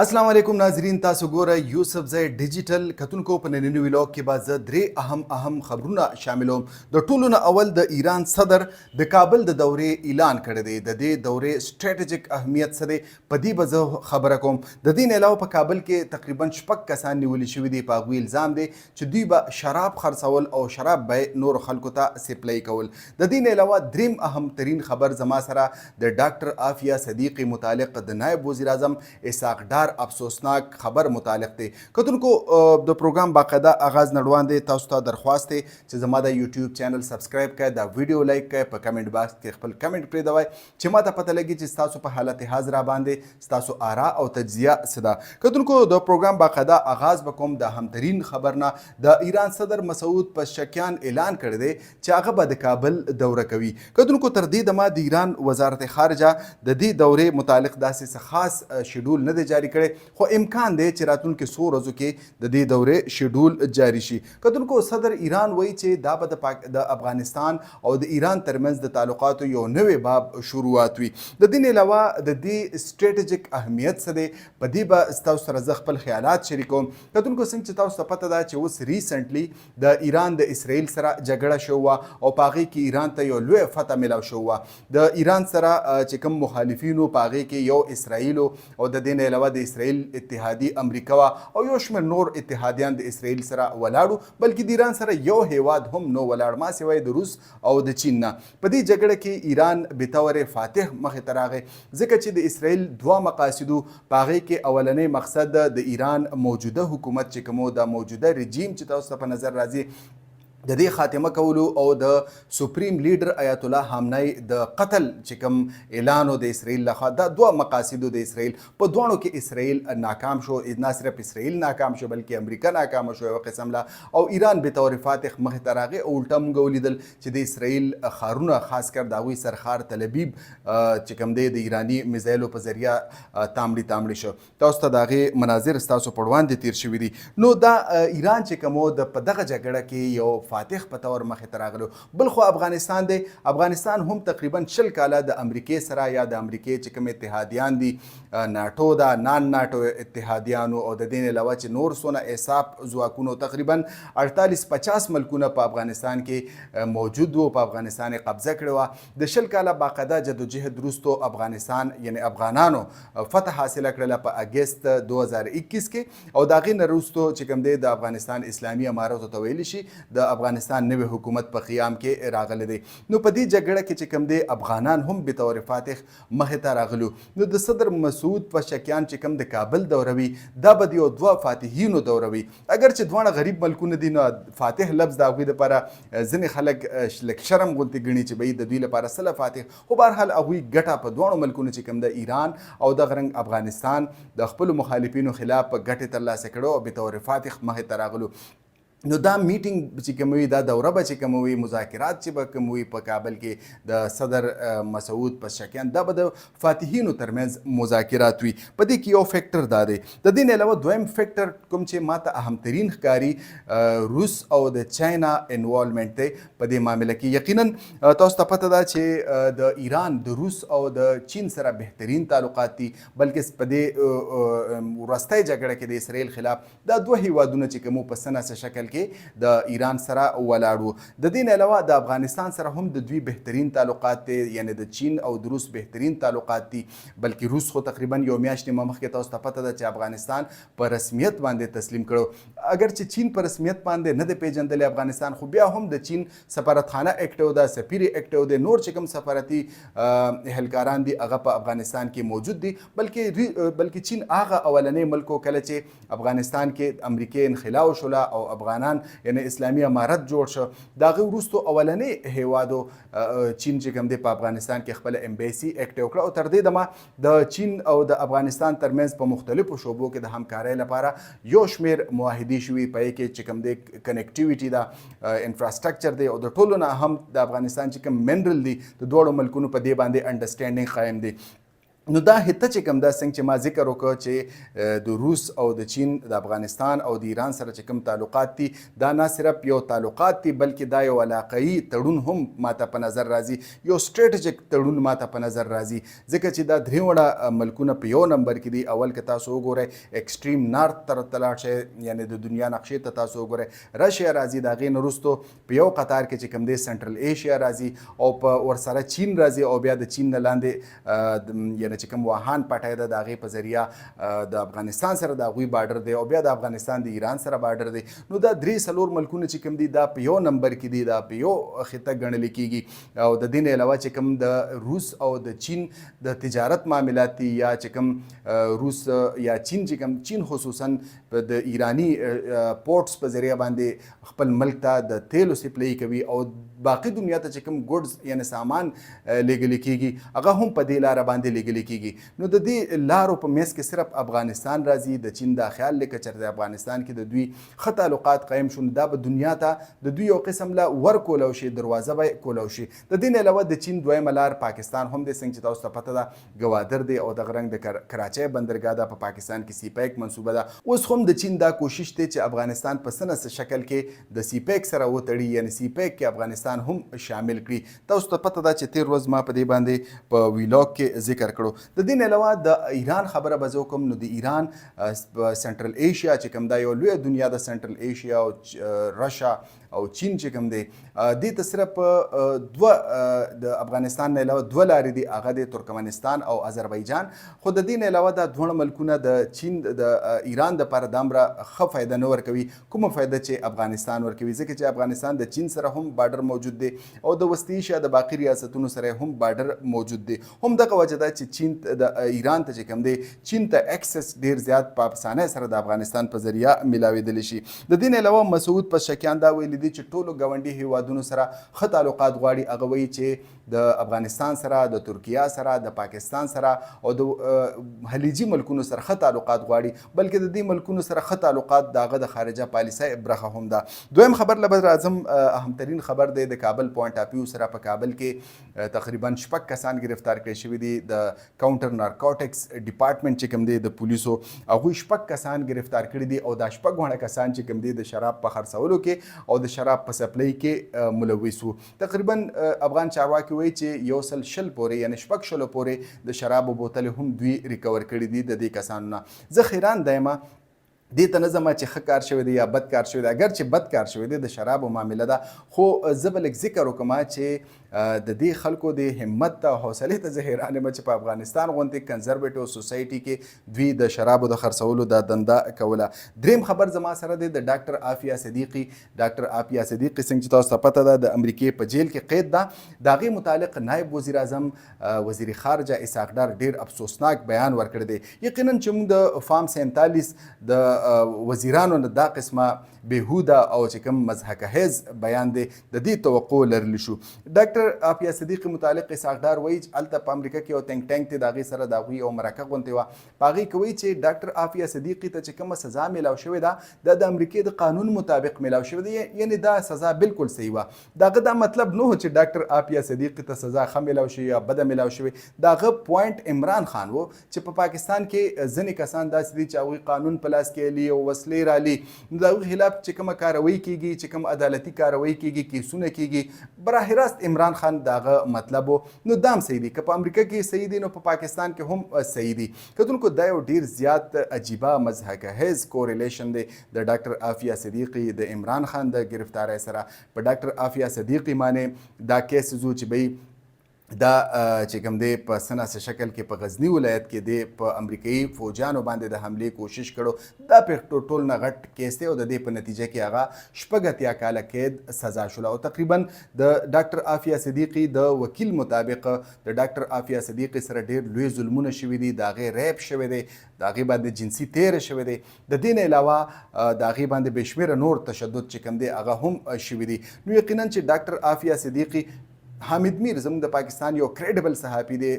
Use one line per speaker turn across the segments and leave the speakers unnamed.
السلام علیکم ناظرین، تاسو ګوره یوسف زی ډیجیټل. کتونکو، په ننني ویلاګ کې به زه درې اهم اهم خبرونه شاملوم. د ټولو نه اول، د ایران صدر د کابل د دورې اعلان کړی دی. د دې دورې سټریټجک اهمیت څه دی، په دې به زه خبره کوم. د دې نه علاوه، په کابل کې تقریبا شپږ کسان نیول شوي دي. په هغوی الزام دی چې دوی به شراب خرڅول او شراب به نورو خلکو ته سپلای کول. د دې نه علاوه، دریم اهم ترین خبر زما سره د ډاکټر عافیه صدیقي متعلق د نایب وزیر اعظم اسحاق ډار افسوسناک خبر متعلق دی. کتونکو، د پروګرام باقاعده آغاز نه وړاندې تاسو ته درخواست دی چې زما د یوټیوب چینل سبسکرایب کړئ، دا ویډیو لایک کړئ، په کمنټ باکس کې خپل کمنټ پرېږدوئ چې ما ته پته لګي چې ستاسو په حالت حاضره باندې ستاسو آرا او تجزیه څه ده. کتونکو، د پروګرام باقاعده آغاز به کوم د اهمترین خبر نه. د ایران صدر مسعود پزشکیان اعلان کړی دی چې هغه به د کابل دوره کوي. کتونکو، تر دې دمه د ایران وزارت خارجه د دې دورې متعلق داسې څه خاص شیډول نه دی جاری کړی، خو امکان دی چې راتلونکي څو ورځو کې د دې دورې شیډول جاری شي. کتونکو، صدر ایران وایي چې دا به د افغانستان او د ایران ترمنځ د تعلقاتو یو نوی باب شروعات وي. د دې نه علاوه، د دې سټریټجک اهمیت څه دی، په دې به ستاسو سره زه خپل خیالات شریکوم. کتونکو، څنګه چې تاسو ته پته ده چې اوس ریسنټلی د ایران د اسرائیل سره جګړه شوه او په هغې کې ایران ته یو لوی فتح ملاو شوه. د ایران سره چې کوم مخالفینو، په هغې کې یو اسرائیل او د دې نه علاوه د اسرائیل اتحادي امریکا وه او یو شمېر نور اتحادیان د اسرائیل سره ولاړو، بلکې د ایران سره یو هیواد هم نو ولاړ، ما سوای د روس او د چین نه. په دې جګړه کې ایران به طور فاتح مخې ته راغی، ځکه چې د اسرائیل دوه مقاصدو. په هغې کې اولنی مقصد د ایران موجوده حکومت چې کومو، د موجوده رژیم چې تاسو ته په نظر راځي، د دې خاتمه کولو او د سپریم لیډر آیت الله خامنه‌ای د قتل چې کوم اعلان د اسرائیل لخوا، دا دوه مقاصدو د اسرائیل. په دواړو کې اسرائیل ناکام شو. نه صرف اسرائیل ناکام شو، بلکې امریکا ناکام شو یو قسم لا او ایران به طور فاتح مخ ته راغی. او الټا موږ ولیدل چې د اسرائیل ښارونه، خاص کر د هغوی سرښار تل ابیب چې کوم دی، د ایراني میزایلو په ذریعه تامړي تامړي شو. تاسو ته د هغې مناظر ستاسو په وړاندې تیر شوي دي. نو دا ایران چې کوم د په دغه جګړه کې یو فاتح په طور مخې ته راغلو. بل خو افغانستان دی. افغانستان هم تقریبا 20 کاله د امریکې سره یا د امریکې چې کوم اتحادیان دي، ناټو دا نان ناټو اتحادیانو او د دې نه علاوه چې نور څونه ایساف ځواکونو، تقریبا 48 50 ملکونه په افغانستان کې موجود وو، په افغانستان یې قبضه کړې وه. د 20 کاله باقاعده جدوجهد وروسته افغانستان، یعنی افغانانو فتح حاصله کړله په اګست 2021 کې او د هغې نه وروسته چې کوم دی، د افغانستان اسلامي امارت ته ویل شي، د افغانستان نوی حکومت په قیام کې راغلی دی. نو په دې جګړه کې چې کوم دی، افغانان هم به طور فاتح مخې ته راغلو. نو د صدر مسعود پزشکیان چې کوم د کابل دوره وي، دا به د یو دوه فاتحینو دوره وي. اګر چې دواړه غریب ملکونه دي، نو فاتح لفظ د هغوی دپاره ځینې خلک لږ شرم غوندې ګڼي چې به د دوی لپاره سله فاتح، خو بهرحال هغوی ګټه په دواړو ملکونو چې کوم د ایران او دغه رنګ افغانستان د خپلو مخالفینو خلاف په ګټې ترلاسه کړو او به طور فاتح مخې ته راغلو. نو دا میټینګ چې کوم وي، دا دوره به چې کوم وي، مذاکرات چې به کوم وي په کابل کې د صدر مسعود پزشکیان، دا به د فاتحینو ترمنځ مذاکرات وي. په دې کې یو فیکټر دا دی. د دې نه علاوه دویم فیکټر کوم چې ماته اهم ترین ښکاري، روس او د چاینا انوالومنټ دی په دې معامله کې. یقینا تاسو ته پته ده چې د ایران د روس او د چین سره بهترین تعلقات دي، بلکې په دې وروستۍ جګړه کې د اسرائیل خلاف دا دوه هیوادونه چې کوم په څه نا څه شکل کې د ایران سره ولاړ وو. د دې نه علاوه د افغانستان سره هم د دوی بهترین تعلقات دي، یعنی د چین او د روس بهترین تعلقات دي. بلکې روس خو تقریبا یو میاشت نیمه مخکې تاسو ته پته ده چې افغانستان په رسمیت باندې تسلیم کړو. اګر چې چین په رسمیت باندې نه دی پیژندلی افغانستان، خو بیا هم د چین سفارتخانه اکټیو ده، سفیر اکټیو دی، نور چې کوم سفارتي اهلکاران دي، هغه په افغانستان کې موجود دي. بلکې چین هغه اولنې ملک کله چې افغانستان کې امریکې انخلا وشوله او افغانان، یعنی اسلامي امارت جوړ شو، د هغې وروسته اولنې هیوادو چین چې کوم دی، په افغانستان کې خپله امبیسي اکټیو کړه او تر دې دمه د چین او د افغانستان ترمنځ په مختلفو شعبو کې د همکارۍ لپاره یو شمېر معاهدې شوي. په کې چې کوم دی کنیکټیویټي ده، انفراسټرکچر دی او د ټولو نه اهم د افغانستان چې کوم منرل دي، د دواړو ملکونو په دې باندې انډرسټینډینګ قایم دی. نو دا خطه چې کوم دا څنګه چې ما ذکر وکړ چې د روس او د چین، د افغانستان او د ایران سره چې کوم تعلقات دي، دا نه صرف یو تعلقات دي، بلکې دا یو علاقایي تړون هم ماته په نظر راځي، یو سټریټجک تړون ماته په نظر راځي، ځکه چې دا درې واړه ملکونه په یو نمبر کې دي. اول که تاسو وګورئ، extreme north طرف ته لاړ شئ، یعنی د دنیا نقشې ته تاسو وګورئ، رشیا راځي، د هغې نه وروسته په یو قطار کې چې کوم دی سنټرل ایشیا راځي او په ورسره چین راځي، او بیا د چین نه لاندې یعنی چې کوم واهان پټی ده، د هغې په ذریعه د افغانستان سره د هغوی بارډر دی، او بیا د افغانستان د ایران سره بارډر دی. نو دا درې څلور ملکونه چې کوم دي، دا په یو نمبر کې دي، دا په یو خطه ګڼل کیږي. او د دې نه علاوه چې کوم د روس او د چین د تجارت معاملات دي، یا چې کوم روس یا چین چې کوم چین خصوصا د ایرانی پورټس په ذریعه باندې خپل ملک ته د تیلو سپلای کوي، او باقی دنیا ته چې کوم ګوډز یعنی سامان لیږل کیږي، هغه هم په دې لاره باندې لیږل کیږي. نو د دې لارو په منځ کې صرف افغانستان راځي. د چین دا خیال لکه چرته افغانستان کې د دوی ښه تعلقات قایم شو، دا به دنیا ته د دوی یو قسم له ور کولو شي، دروازه به کولو شي. د دې نه علاوه د چین دویمه لار پاکستان هم دی. څنګه چې تاسو ته پته ده، ګوادر دی او دغه رنګ د کراچۍ بندرګاه ده، په پاکستان کې سی پیک منصوبه ده. اوس هم د چین دا کوشش دی چې افغانستان په څه نه څه شکل کې د سی پیک سره وتړي، یعنی سی پیک کې افغانستان هم شامل کړي. تاسو ته پته ده چې تیر ورځ ما په دې باندې په ویلاګ کې ذکر کړو. د دې نه علاوه د ایران خبره به زه وکړم. نو د ایران سنټرل ایشیا چې کوم دا یو لویه دنیا ده، سنټرل ایشیا او رشا او چین چې کوم دی، دې ته صرف دوه د افغانستان نه علاوه دوه لارې دي، هغه د ترکمنستان او آذربایجان. خو د دې نه علاوه دا دواړه ملکونه د چین د ایران د پاره دامره ښه فایده نه ورکوي کومه فایده چې افغانستان ورکوي، ځکه چې افغانستان د چین سره هم بارډر موجود دی او د وسطي ایشیا د باقي ریاستونو سره هم بارډر موجود دی. هم دغه وجه ده چې چین د ایران ته چې کوم دی، چین ته access ډیر زیات په افسانه سره د افغانستان په ذریعه ملاویدل شي. د دې نه علاوه مسعود پزشکیان دا ویلي دي چې ټولو ګاونډي هیوادونو سره ښه تعلقات غواړي. هغه وایي چې د افغانستان سره، د ترکیه سره، د پاکستان سره او د خلیجي ملکونو سره ښه تعلقات غواړي، بلکې د دې ملکونو سره ښه تعلقات د هغه د خارجه پالیسۍ برخه هم ده. دویم خبر له به راځم، اهمترین خبر دی. د کابل point of view سره په کابل کې تقریبا شپږ کسان گرفتار کړی شوي دي. د counter narcotics department چې کوم دی د پولیسو، هغوی شپږ کسان گرفتار کړي دي، او دا شپږ واړه کسان چې کوم دی د شراب په خرڅولو کې او د شراب په سپلای کې ملوث وو. تقریبا افغان چارواکي وایي چې 120 پورې، یعنی 60 پورې د شرابو بوتلې هم دوی recover کړي دي د دې کسانو نه. زه حیران دی ما دې ته نه ځم چې ښه کار شوی دی یا بد کار شوی دی. اګر چې بد کار شوی دی، د شرابو معامله ده، خو زه به لږ ذکر وکړم چې د دې خلکو د همت ته او حوصلې ته زه حیران یم چې په افغانستان غوندې conservative society کې دوی د شرابو د خرڅولو دا دنده کوله. دریم خبر زما سره دی د ډاکټر عافیه صدیقي. ډاکټر عافیه صدیقي، څنګه چې تاسو ته پته ده، د امریکې په جیل کې قید ده. د هغې متعلق نایب وزیر اعظم وزیر خارجه اسحاق ډار ډیر افسوسناک بیان ورکړی دی. یقینا چې موږ د فارم 47 د وزیرانو نه دا قسمه بیهوده او چې کوم مضحکه خیز بیان دی، د دې توقع لرلی شو. ډاکټر عافیه صدیقي متعلق اسحاق ډار وایي چې هلته په امریکا کې یو think tank دی، د هغې سره د هغوی یو مرکه غونډې وه، په هغې کې وایي چې ډاکټر عافیه صدیقي ته چې کومه سزا میلاو شوې ده، دا د امریکې د قانون مطابق میلاو شوې ده، یعنی دا سزا بالکل صحیح وه. د هغه دا مطلب نه و چې ډاکټر عافیه صدیقي ته سزا ښه میلاو شوې یا بده میلاو شوې. د هغه point عمران خان و چې په پاکستان کې ځینې کسان داسې دي چې هغوی قانون په لاس کې الي او وسلې رالي، نو د هغوی خلاف چې کومه کاروایی کیږي، چې کوم عدالتي کاروایی کیږي، کیسونه کیږي، براه راست عمران خان د هغه مطلب و. نو دا هم صحیح دي، که په امریکا کې صحیح دي نو په پاکستان کې هم صحیح دي. کتونکو، دا یو ډیر زیات عجیبه مضحکه خیز correlation دی د ډاکټر عافیه صدیقي د عمران خان د گرفتارۍ سره. په ډاکټر عافیه صدیقي باندې دا cases چې به دا چې کوم دی په څه نا څه شکل کې په غزنی ولایت کې دی په امریکایي فوجانو باندې د حملې کوشش کړو، دا په ټول نه غټ case دی، او د دې په نتیجه کې هغه 86 کاله قید سزا شوله. او تقریبا د ډاکټر عافیه صدیقي د وکیل مطابق د ډاکټر عافیه صدیقي سره ډیر لوی ظلمونه شوي دي، د هغې rape شوی دی، د هغې باندې جنسي تیر شوی دی، د دې نه علاوه د هغې باندې بې شمېره نور تشدد چې کوم دی هغه هم شوي دي. نو یقینا چې ډاکټر عافیه صدیقي، حامد میر زموږ د پاکستان یو credible صحافي دی،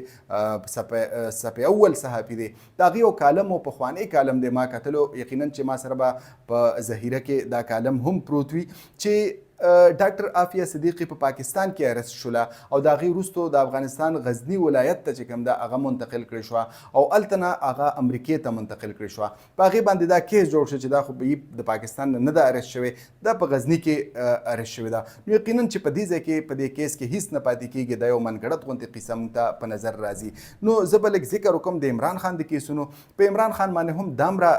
صف اول صحافي دی، د هغې یو کالم او پخوانی کالم دی، ما کتلو، یقینا چې ما سره به په ذخیره کې دا کالم هم پروت وي چې ډاکټر عافیه صدیقي په پاکستان کې ارست شوله او د هغې وروسته د افغانستان غزني ولایت ته چې کوم ده هغه منتقل کړې شوه او هلته نه هغه امریکې ته منتقل کړې شوه. په هغې باندې دا کیس جوړ شو چې دا خو به د پاکستان نه نه ده ارست شوې، دا په غزني کې ارست شوې ده. نو یقینا چې په دې ځای کې په دې کیس کې هیڅ نه پاتې کیږي، دا یو منګړت غوندې قصه مونږ ته په نظر راځي. نو زه به لږ ذکر وکړم د عمران خان د کیسونو. په عمران خان باندې هم دامره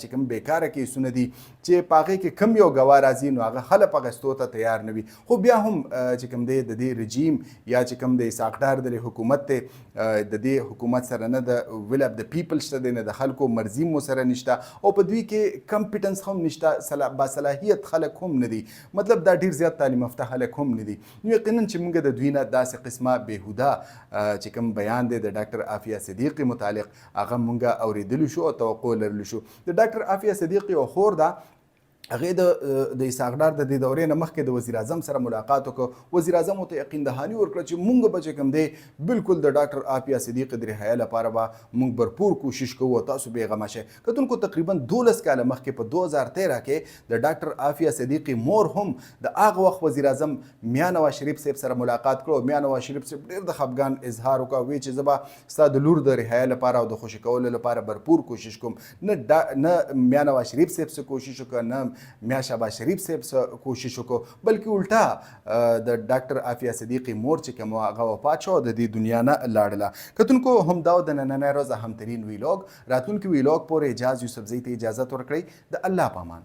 چې کوم بیکاره کیسونه دي چې په هغې کې کوم یو ګواه راځي نو هغه خلک اخیستو ته تیار نه وي، خو بیا هم چې کوم دی د دې رژیم یا چې کوم د اسحاق ډار د حکومت دی، د دې حکومت سره نه د ویل اف د پیپل شته دی، نه د خلکو مرضی مو سره نشته او په دوی کې کمپیټنس هم نشته، باصلاحیت خلک هم نه دي، مطلب دا ډیر زیات تعلیم یافته خلک هم نه دي. نو یقینا چې موږ د دوی نه داسې قسمه بیهوده چې کوم بیان دی د ډاکټر عافیه صدیقي متعلق هغه مونږ اوریدلی شو او توقع لرلی شو. د ډاکټر عافیه صدیق یو خور ده، هغې د اسحاق ډار د دې دورې نه مخکې د وزیر اعظم سره ملاقات وکړ. وزیر اعظم ورته یقین دهاني ورکړه چې مونږ به چې کوم دی بالکل د ډاکټر عافیه صدیق د رهایۍ لپاره به مونږ برپور کوشش کوو او تاسو بې غمه شئ. کتونکو، تقریبا 12 کاله مخکې په 2013 کې د ډاکټر عافیه صدیقي مور هم د هغه وخت وزیر اعظم میا نواز شریف صاحب سره ملاقات کړو. میا نواز شریف صاحب ډېر د خفګان اظهار وکړ، وی چې زه به ستا د لور د رهایۍ لپاره او د خوشې کولو لپاره برپور کوشش کوم. نه دا نه میا نواز شریف صاحب څه کوشش وکړ، نه میا شهباز شریف صاحب څه کوشش وکړ، بلکې الټا د ډاکټر عافیه صدیقي مور چې کوم هغه وفات شو، د دې دنیا نه لاړله. کتونکو، هم دا د نننۍ ورځ اهم ترین ویلاګ. راتلونکي ویلاګ پورې اعجاز یوسفزۍ ته اجازه ورکړئ. د الله پامان.